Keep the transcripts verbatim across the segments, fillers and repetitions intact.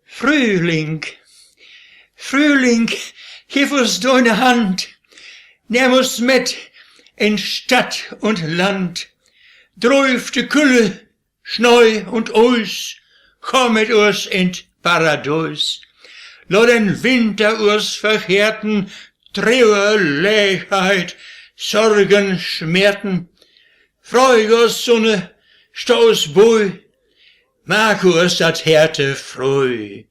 Frühling, Frühling, giff us deine Hand, nemm us mit in Stadt und Land, drüff de Külle, Schnee und Eis, komm mit us in't Paradies. Laat den Winter us vergeten, Trauer, Leegheit, Sorgen, Schmerten. Frühjohrssunne, sto us boi, maak us dat Herte frei.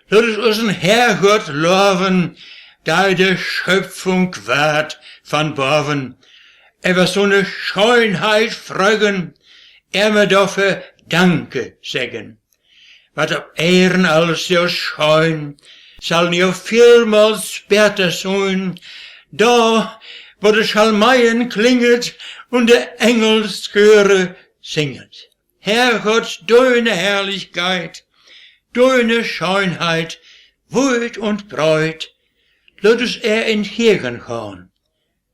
Laat us usen Herrgott loven, dei de Schöpfung wahrt von boven. Äwa so 'ne Schönheit frögen, emma doför Danke seggen. Wat op Erden alles so schön, sall nie vielmals beter sein, do, wo de Schalmeien klinget und de Engelschöre singet. Herrgott, deine Herrlichkeit, deine Schönheit, weit und breit, laat us ehr entgegengahn,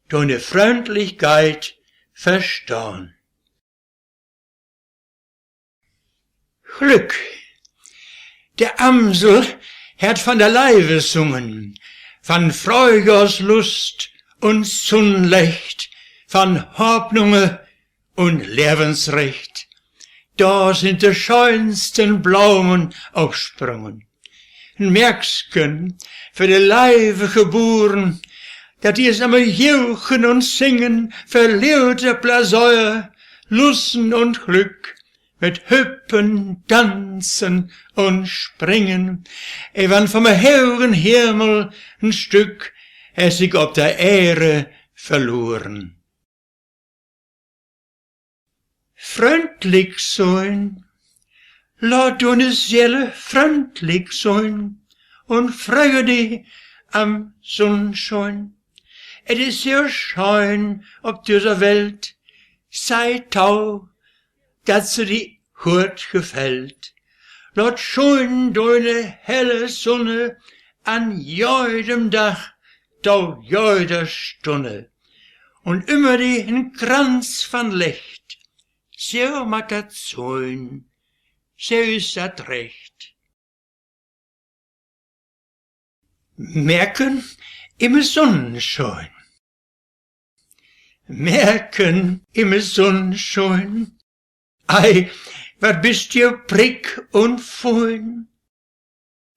deine Fröndlichkeit verstahn. Glück. De Amsel hett von der Leiwe sungen, von Fröhjohrslust und Sunnlecht, von Hoffnunge und Lewensrecht. Do sind de schönsten Blomen opsprungen. En Mäksken, för de Leiwe geboren, dat is am Juchen und Singen, vör luuter Pläseier, Lusten und Glück, mit Hüppen, Danzen und Springen, ewan vom hogen Himmel en Stück, es ik op der Ere verloren. Fröndlich sein. Laat dune Seel fröndlich sein und freue di am Sunnschein. Et is so schön op dieser Welt, sei tau, dat se di gut gefällt. Laat schein deine helle Sunne an jedem Dag, to jeder Stunne. Und ümmer di en Kranz von Lecht, so mag dat sein, so is dat recht. Mäken im Sunnschein. Mäken im Sunnschein. Ei, wat bist du prick und fein.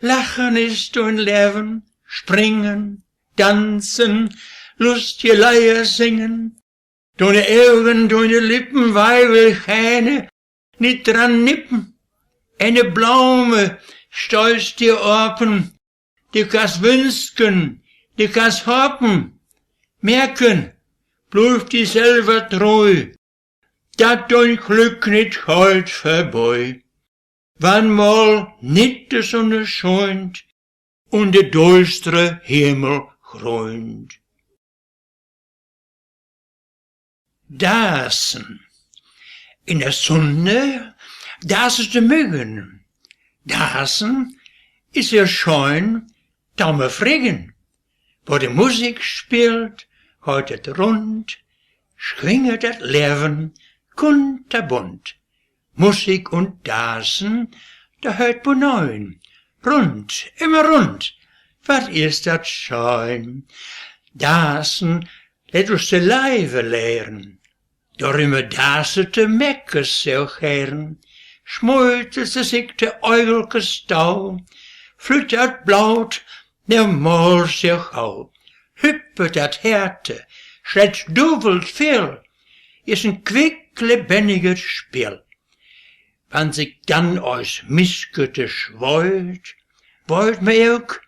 Lachen is dein Leven, springen, danzen, lustige Leier singen. Deine Augen, deine Lippen, Weiwel, keine, nit dran nippen. Eine Blome steist dir open, die kannst wünsken, die kannst hopen. Mäken, blieb dir selber treu, dat dein Glück nit heut vorbei. Wann mol nit de Sunne scheint und de duistre Himmel grönt. Dasen. In der Sunne dasen de Müggen. Dasen is ja schön, tamme Frigen. Wo de Musik spielt, geiht et rund, schwinget et Leven, kunterbunt. Musik und Dasen, dat höört bo nein. Rund, immer rund, wat is dat schön. Dasen lett us de Leiwe lehren. Dorümme daset de Mäkes so gern. Schmötelt se sik de Äugelkes tau, flüttert Blaut, de Mol so gau. Hüppet dat Herte, schreit dubbelt viel, is en quick lebendiget Spiel. Wann sik dann eus Miskete schweut, weut mer ok,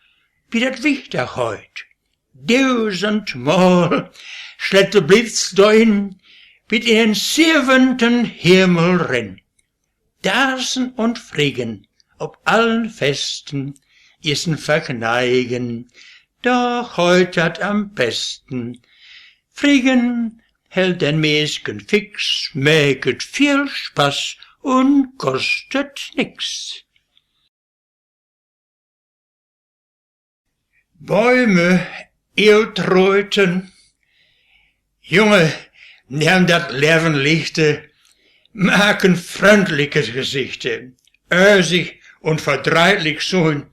wie dat wichter geiht. Dusend Mol schleit de Blitz dohin, bit in den siwenten Himmel rin. Dasen und Frigen op allen Festen is en Vergneigen, doch heut dat am besten. Frigen hält den Miesken fix, mäket viel Spaß und kostet nix. Bäume, ihr Treuten, Junge, nemm dat Leven lichte, maak en fröndliches Gesichte, ösig Un verdreitlich sien,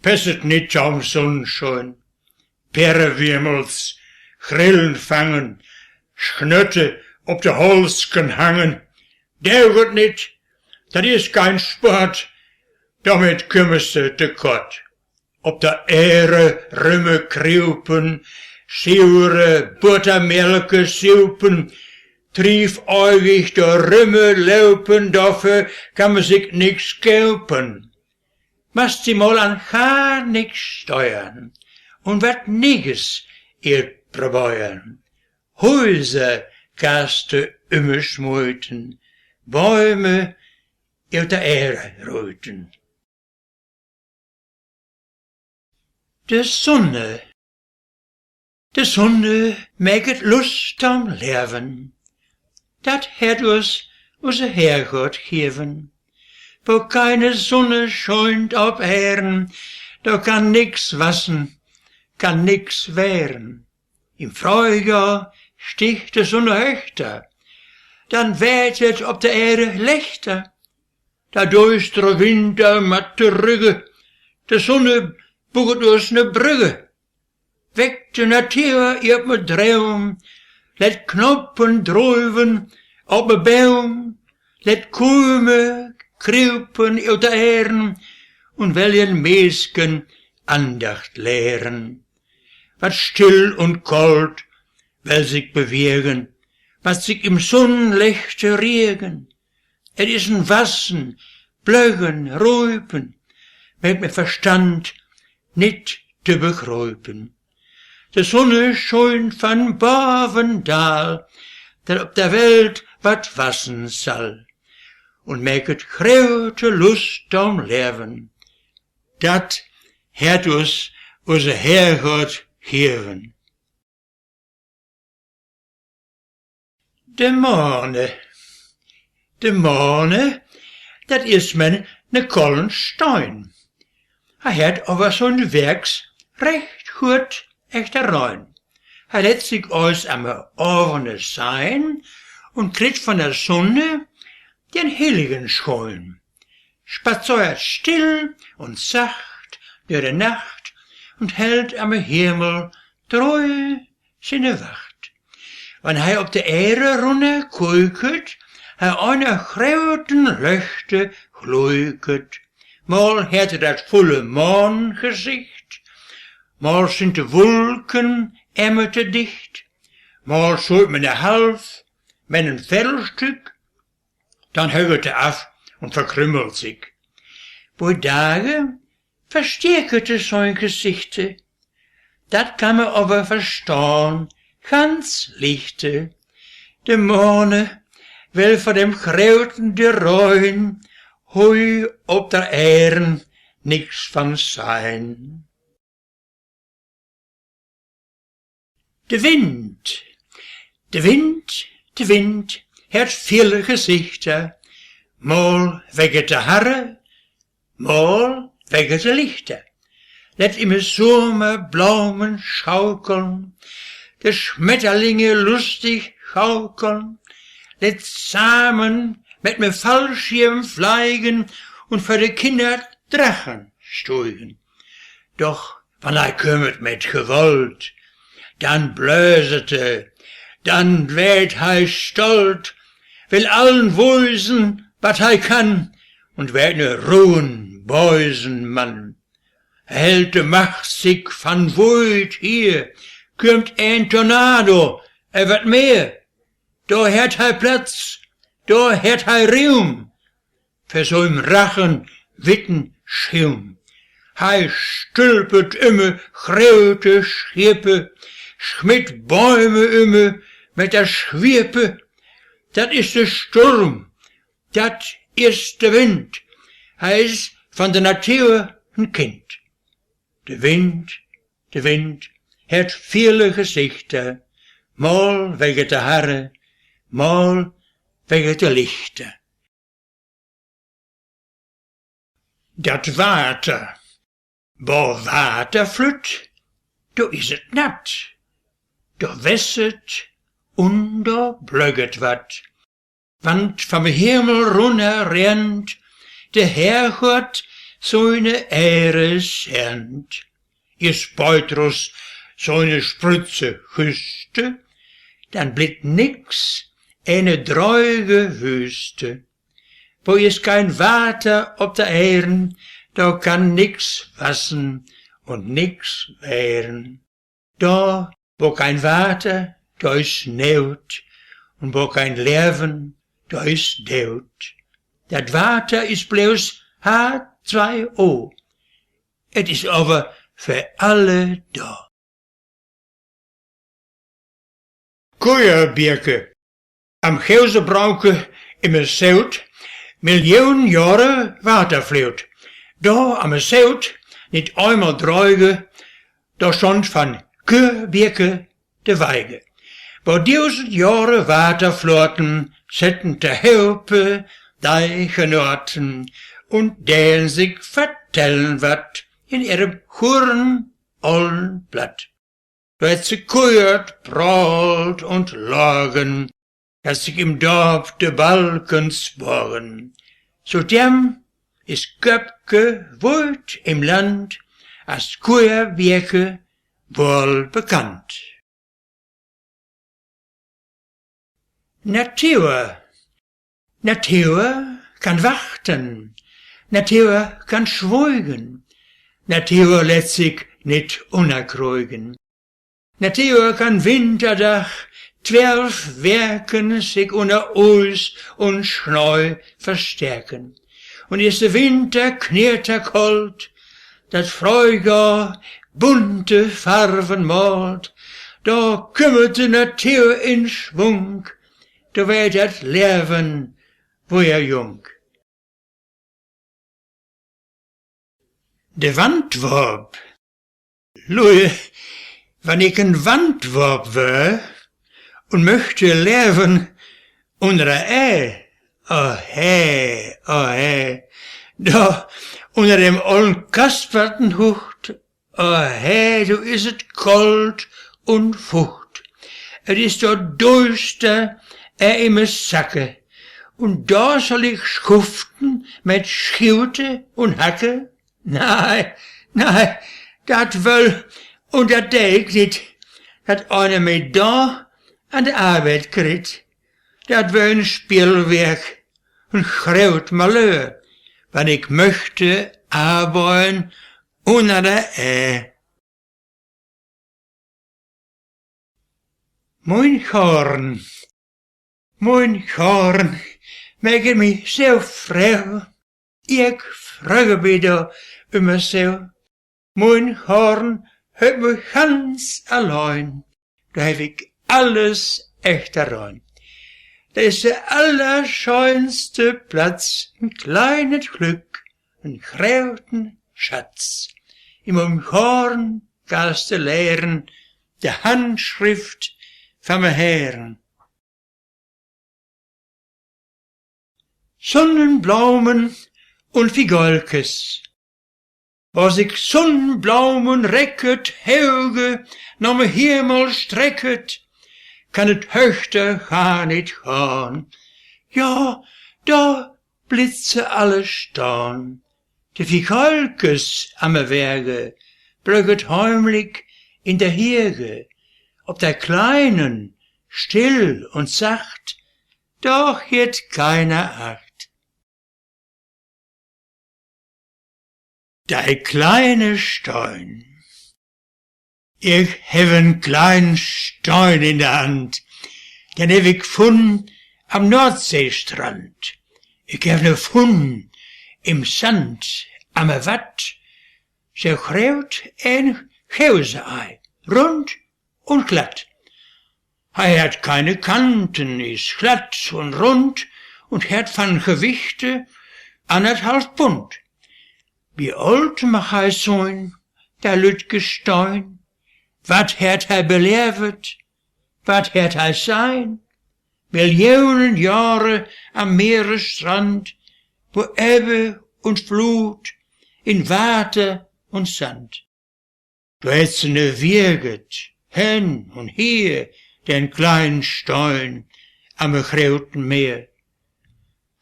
pesset nit to'm Sunnschien. Peerewirmels, Grillen fangen, Schnötte op de Holsken hangen, deuget nit, dat is kein Sport, domit kümmest de kott. Op der Ere rümmekriepen, sure Buttermelke supen, triefäugig do rümmeloupen, doför kann me sik nix koupen. Machst di mol an gar nix steuern un wat Nees iert probeuern. Hüser kannst de ümmeschmöten, Bäume ut der Ere röten. De Sunne. De Sunne mäket Lust am Leven. Dat hett us use Herrgott geven. Wo keine Sunne schient op Erden, do kann nix wassen, kann nix wehren. Im Fröhjohr stiggt de Sunne höchter, dann weert et op der Erde lechter. Der düstere Winter matt de Rügge, de Sunne buget us ne Brügge. Weckt de Natur iert Bedrägen, lett Knoppen dröven op de Bäum, lett Kume kriepen ut der Erden un well ihrn Meesken Andacht lehren. Wat still un kolt well sik bewegen, wat sik im Sunnlechte regen. Et is en Wassen, Blögen, Röpen, mit, mit Verstand nit to begröpen. De Sunne schient von baven dal, dat op der Welt wat wassen sall, un mäket grote Lust am Leven. Dat hett us use Herrgott geven. De Mane. De Mane, dat is mer ne kollen Stein. He hett aver so'n Werks recht guot echterein. He lett sik eis am Ovende sein un kritt von der Sunne den Hilligenschein. Spazeert still un sacht dör de Nacht un helt am Himmel treu siene Wacht. Wann he op de Ere runner kuiket, he eener groten Lechte gluiket. Mol hett he dat vulle Maangesicht, mol sind de Wulken em to dicht, mol schult me ne Half, me en Veddelstück, dann högget he af un verkrümmelt sik. Bei Dage verstärket he sein Gesichte, dat kann me aver verstahn, ganz lichte. De Mane well von dem groten Derein hei op der Ere nix von sein. De Wind. De Wind, de Wind hett viele Gesichter. Mol wecke de Harre, mol wecke de Lichter. Lett im Summer Blome schaukeln, de Schmetterlinge lustig gaukeln, lett same mit me Fallschirm fleigen un vör de Kinner Drache steigen. Doch wann he kümmet mit Gewalt, dann blöset he, dann werd he stolt, will allen weisen, wat he kann, un werd ne ruhen, beisen Mann. He helt de Macht sik von weit her, kümmt en Tornado, e wat mehr, do hett he Platz, do hett he Ruum, vör soim Rache witten Schuum. He stülpet ümme grote Scheppe, schmitt Bäume ümme mit der Schweppe. Dat is de Sturm, dat is de Wind. He is von de Natur en Kind. De Wind, de Wind hett viele Gesichter, mol wecke de Harre, mol wecke de Lichter. Dat Water. Wo Water flütt, do is et natt, do wässet un do blögget wat. Wann't vom Himmel runner rennt, de Herrgott so'ne Eere schänt. Is Petrus so'ne sprütze Küste, dann blitt nix, ene dreuge Wüste. Wo is kein Water op der Eern, do kann nix wassen un nix weern. Do, wo kein Water, do is Neut, un wo kein Leven, do is Deut. Dat Water is bloß H zwei O. Et is awer für alle do. Kuerbierke. Am Geusebrauke im Seut, Millionen Johre Waterflut. Do am Seut, nit einmal dreuge, do stund von Kuerbierke de Weige. Wo dusend Johre Waterfluten setten tohaupe dei Genoten un deen sik vertellen wat in ihrem gurren ollen Platt. Do hett se kuert, prahlt un lagen, dat sik im Dorf de Balkens bogen. Zudem is Köpke weit im Land as Kuerbierke wohl bekannt. Natur. Natur kann wachten, Natur kann schweigen, Natur lett sik nit unnerkriegen. Natur kann Winterdag twelf Weken sik unner Eis un Schnei versteken. Un is de Winter knetterkolt, dat Fröhjohr bunte Farven malt, do kümmert de Natur in Schwung, do werd dat Leven woier jung. De Wandworp. Lüe, wann ik en Wandworp wör un möchte leven unner der Ää, o hä, o hä, do unner dem ollen Kaspertenhucht, o hä, do is et kolt un fucht. Et is do duister, ää, im Sacke. Un do soll ik schuften met Schiute un Hacke? Nei, nei, dat wöll un dat dä ik nit, dat einer mi do an de Arbeid kritt. Dat wör en Spillwerk, en groot Malör, wann ik möchte arbeiden unner der Ää. Moin Goorn. Moin Goorn, mäke mi so freu, ik freu mi do ümmer so. Moin Goorn hölt mi ganz allein, do heff ik alles echterein. Dat is de allerscheinste Platz, en kleinet Glück, en groten Schatz. In moin Goorn gast de lehren, de Handschrift von me Herrn. Sonnenblaumen un Vigeulkes. Wo sik Sonnenblaumen recket, höge, nom Himmel strecket, kann et höchter gar nit gahn. Ja, do bliebt se alle stahn. De Vigeulkes am Wege, blöket heimlik in der Hege, op der Kleinen, still un sacht, doch hiert keiner acht. Dei kleine Stein. Ich heff en kleinen Stein in der Hand, den heff ich funn am Nordseestrand. Ich heff en funn im Sand, am Watt, so groot en Geuseei, rund un glatt. Hei hät keine Kanten, is glatt un rund un hät von Gewichte annerthalf Pund. Wie oolt mag hei sein, der lüttge Stein? Wat hät hei belevet? Wat hät hei sein? Millionen Johre am Meeresstrand, wo Ebbe un Flut, in Water un Sand. Do hät se ne wieget, hen un hier, den kleinen Stein am groten Meer.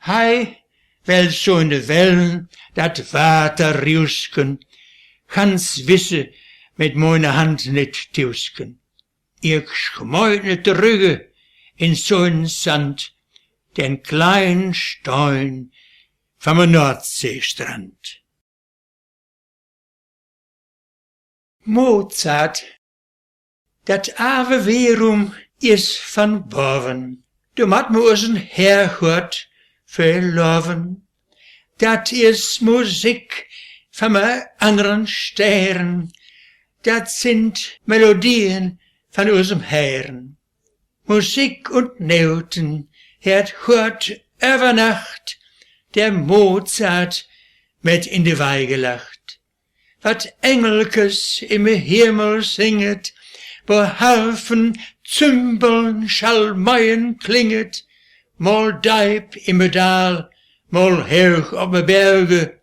Hei well so in de Wellen dat Water riusken, ganz wisse mit miene Hand nit tiusken. Ik schmeet ne trügge in so en Sand, den kleinen Stein von me Nordseestrand. Mozart, dat awe Verum is von bowen, do mat me usen Herrgott verloven. Dat is Musik von me anneren Stern, dat sind Melodien von usem Herrn. Musik un Noten hett Gott över Nacht der Mozart mit in de Weih gelacht. Wat Engelkes im Himmel singet, wo Harfen, Zimbeln, Schalmeien klinget, mol deip im Dal, mol hoch op me Berge,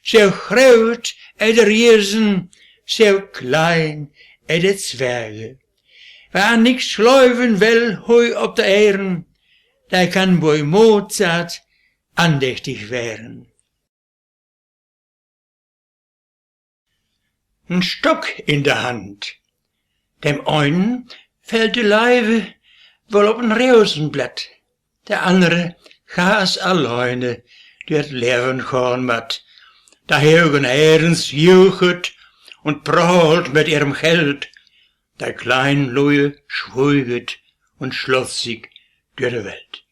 so groot e de Riesen, so klein e de Zwerge. Wer an nix gleuwen well hoi op de Erden, der kann boi Mozart andächtig weren. En Stock in de Hand. Dem einen fehlt de Leive woll op en Rosenblatt, de annere gaß alleine dör't Leven gahn mat. De hogen Herrens juchet un prahlt mit ihrem Geld, de kleinen Lüe schweiget un schlöft sik dör de Welt.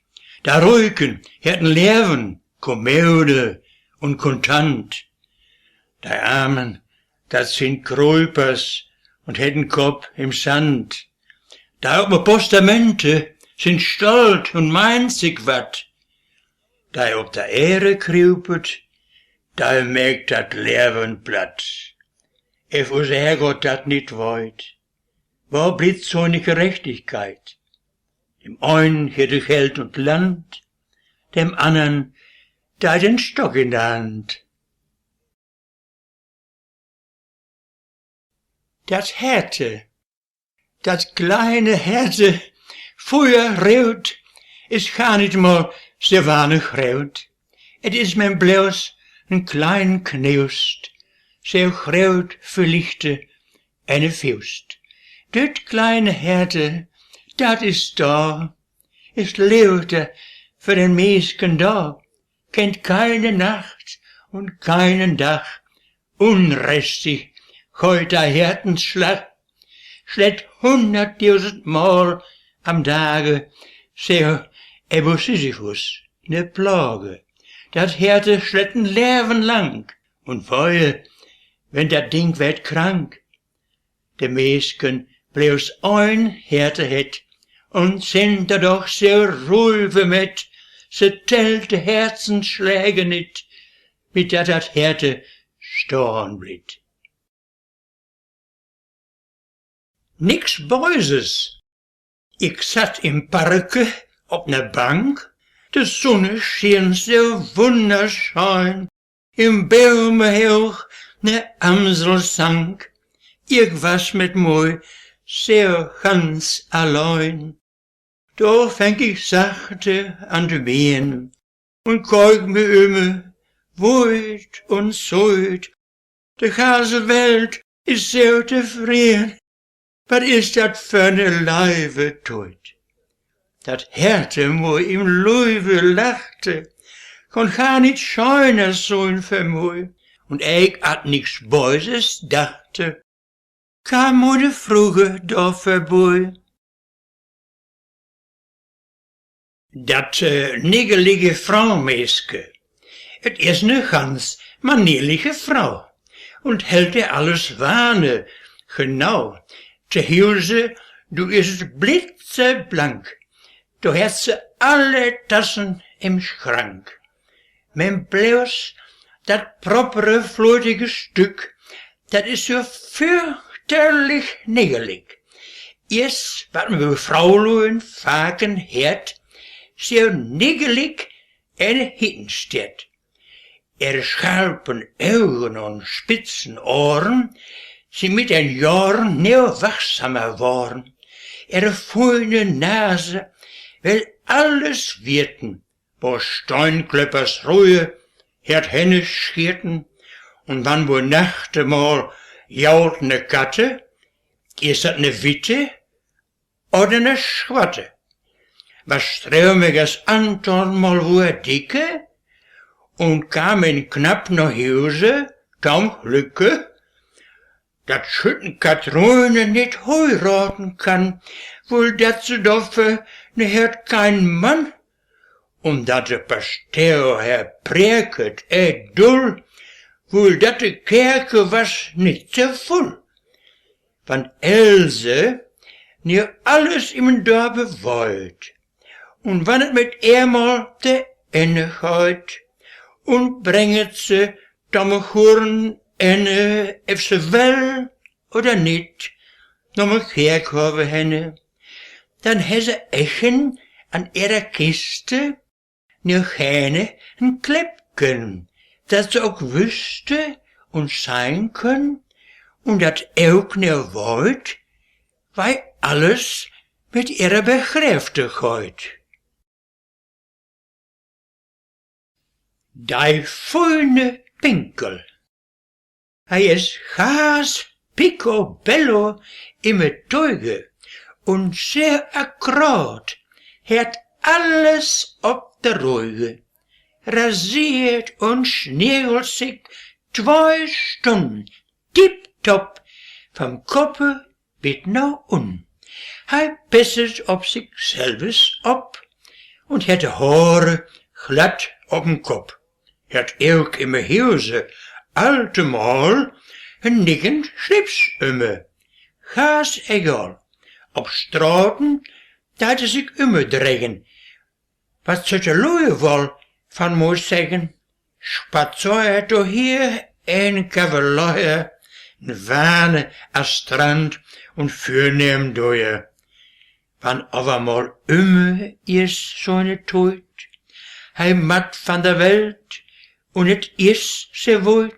De Rieken, die hett en Leven, Kommode un kontant. De Armen, dat sind Kruipers un hett en Kopp im Sand. De op de Postamente sind stolt un meint sik wat. De op de Ere kruupet, de mäkt dat Leven platt. Eff us Herrgott dat nit weit, wo blitt so ne Gerechtigkeit? Dem einen geiht de Geld un Land, dem annern deit en Stock in de Hand. Dat Herte, dat kleine Herte, feuerroot, is gar nit mol so wahnich groot. Et is men bloß en klein Knust, so groot villichte ene Fust. Dit kleine Herte, dat is do, is Leevde för den Meesken do, kennt keine Nacht un keinen Dag, unrestig geiht de Hertensschlag, schlett hunnertdusend Mol am Dage, so e Sisyphus, ne Plage. Dat Herte schlett en Leven lang, un wehe, wenn dat Ding werd krank. De Meesken bloß ein Herte hett, un sin do doch so ruiwemett, se tellt de Hertensschläge nit, mit dat dat Herte stahn blitt. Nix Böses. Ik satt im Parke op ne Bank, de Sunne schien so wunnerschein, im Baume hoch ne Amsel sang, ik was mit mei so ganz allein. Do fäng ik sachte an to wehen un keek mi ümme, weit un siet, de ganze Welt is so tofreden, wat is dat för ne leiwe Tiet. Dat Herte mei im Leiwe lachte, konn gar nit scheener sin för mei, un ik an nix Böses dachte, kam mei Früge do vörbei. Dat, äh, niggelige Fraumeeske, et is ne ganz manierliche Frau un hält ehr alles wahne genau. Zu Huse, do is et blitzeblank, do hett se alle Tassen im Schrank. Men bloß dat proppere, flötige Stück, dat is so fürchterlich niggelig. Is, wat mer Frauluien faken hett, so niggelig en Hittenstett. Ehre scharpen Ogen un spitzen Ohren sin mit den Johren no wachsamer worrn. Ehre fiene Nase well alles wieten, Wo Steinklöppers ruhe, hört Henne schieten, un wann wo Nacht emol jault ne Katte, is dat ne witte oder ne schwatte. Wat Strömegers Anton mol wor dicke un kam en knapp no Huse, kaum Glücke, dat Schüttenkatrune nit heiraten kann, wull dat se doför, ne hört kein Mann. Un dat de Pastor, Herr Präket, e dull, wull dat de Kerke was nit so vull. Wann Else nie alles im Dorpe weut, un wann et mit ehr mol to Enne geit, un brenget se domme Gurn enne, ef se well oder nit, nomme Kerkhove henne, dann hä se echen an ehre Kiste, ne Henne en Kleppken, dat se ok wüsste un sein könn, un dat ok ne weut, wei alles mit ehre Begräfte geit. Dei feine Pinkel. Hei is gaas picobello imme Teuge un sehr akkurat, hät alles op de Ruge. Rasiert un schniegelt sik twei Stunn tipptopp, vom Koppe bit no unn. Hei pesset op sik selvest op un hät de Hoore glatt op en Kopp. Hät ok imme Huse altemol en nicken Schlips ümme. Gaas egal. Op Straten deit hä sik ümme dregen, wat se de Lüe woll von mol seggen. Spazeert do hier en Kavalier, en Wahne as Strand un vörnehm doher. Wann aver mol ümme is so ne Tuit, hei matt von de Welt, un et is se weit,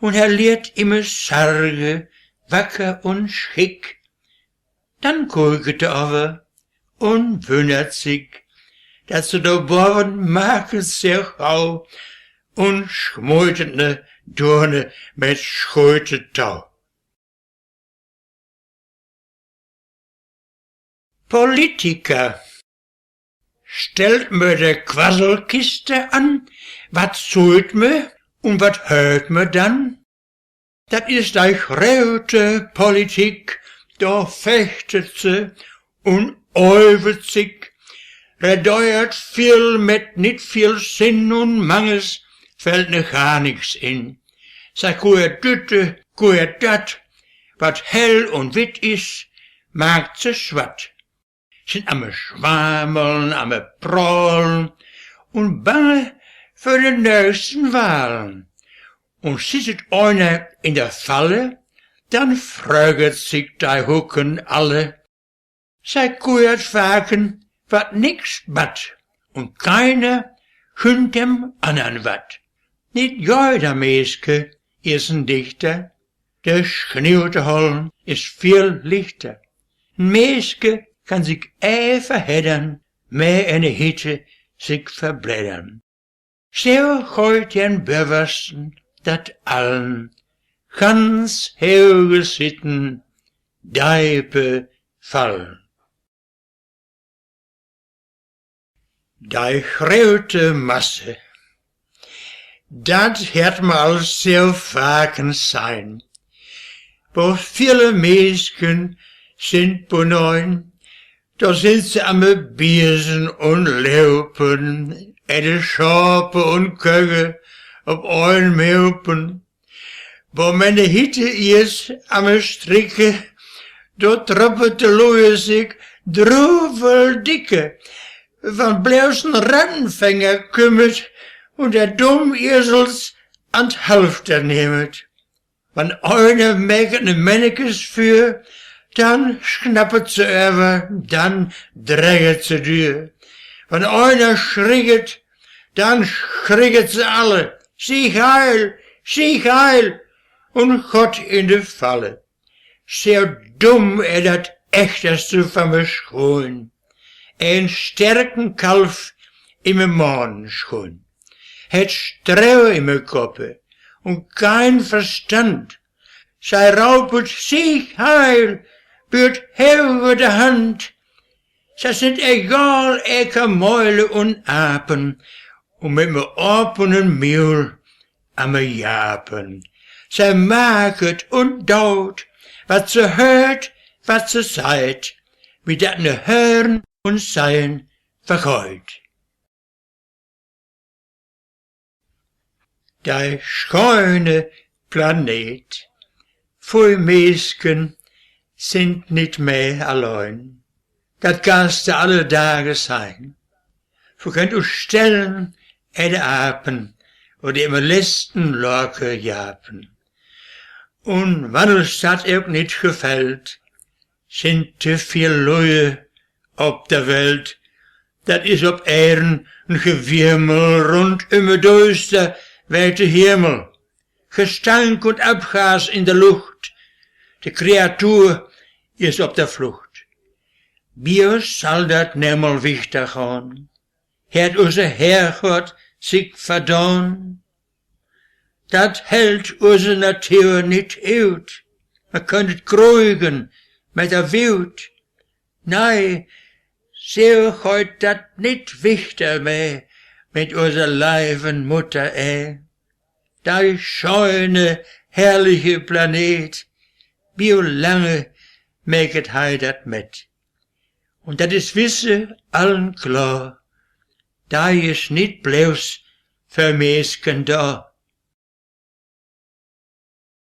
un hei lieet imme Sarge, Wacker un Schick, dann kuiket hä aver un wunnert sik, dat se do boven maket se hau un schmeitet ne Duune mit Schoite tau. Politiker. Stellt mer de Quasselkiste an, wat suht mer un wat hört mer dann? Dat is dei grote Politik, do fechtet se un övet sik, redeiert viel mit nit viel Sinn un manges fällt ne gar nix in. Se kuiert dütte, kuiert dat, wat hell un witt is, maakt se swatt. Sin amme Schwammeln, amme Prahlen un bange för de nächsten Wahlen. Un sitt einer in de Falle, dann fröget sik dei Hucken alle. Se kuiert faken, wat nix batt, un keiner günnt dem annern wat. Nit jeder Meeske is en Dichter, de Schniute hollen is viel lichter. En Meeske kann sik ä verheddern, mehr in de Hitte sik verbleddern. So geiht den Böversten dat allen, ganz hoge Sitten, deipe Fallen. Dei grote Masse. Dat hört mer als so faken sein. Wo viele Meesken sin bunein, do sin se amme Biesen un Lopen, ede Schape un Köge op ein Mopen. Wo mer in de Hitte is amme Stricke, do tröppelt de Lüe sik druweldicke, wann bloß en Rattenfänger kümmet un de dumm Iesels an de Halfte nemmet. Wann einer mäket ne Männekes vör, dann schnappet se över, dann dreget se dör. Wann einer schrieget, dann schrieget se alle: Siech heil, siech heil, un Gott in de Falle. So dumm is dat Echterste von me Schoen. En sterken Kalf im Morgenschun. Hät Stroh im Koppe un kein Verstand. Sei raupet: „Siech heil, büet hewe de Hand.“ Se sind egal, Ekermäule un Apen, un mit me openen Miul am Japen. Se maket un daut, wat se hört, wat se seit, wie dat ne Hörn un Sein vergeut. Dei scheune Planet, vue Miesken sind nit meh allein. Dat gaste alle Dage sein. Vue könnt us stellen, ede Apen, oder im lesten Lorke japen. Un wann us dat ok nit gefällt, sind te viel Lüe op der Welt. Dat is op Erden en Gewirmel, rundümme düster, weite Himmel. Gestank un Abgas in der Lucht. De Kreatur is op der Flucht. Bi us sall dat nemol wichter hon. Hät use Herrgott sik verdon? Dat helt use Natur nit ut. Mer könnt et kruigen mit der Wut. Nei, se heut dat nit wichter meh mit use leiwen Mutter, eh. Dei scheune, herrliche Planet, wie lange mäket hei dat met? Un dat is wisse allen klar, dei is nit bloß för Miesken do.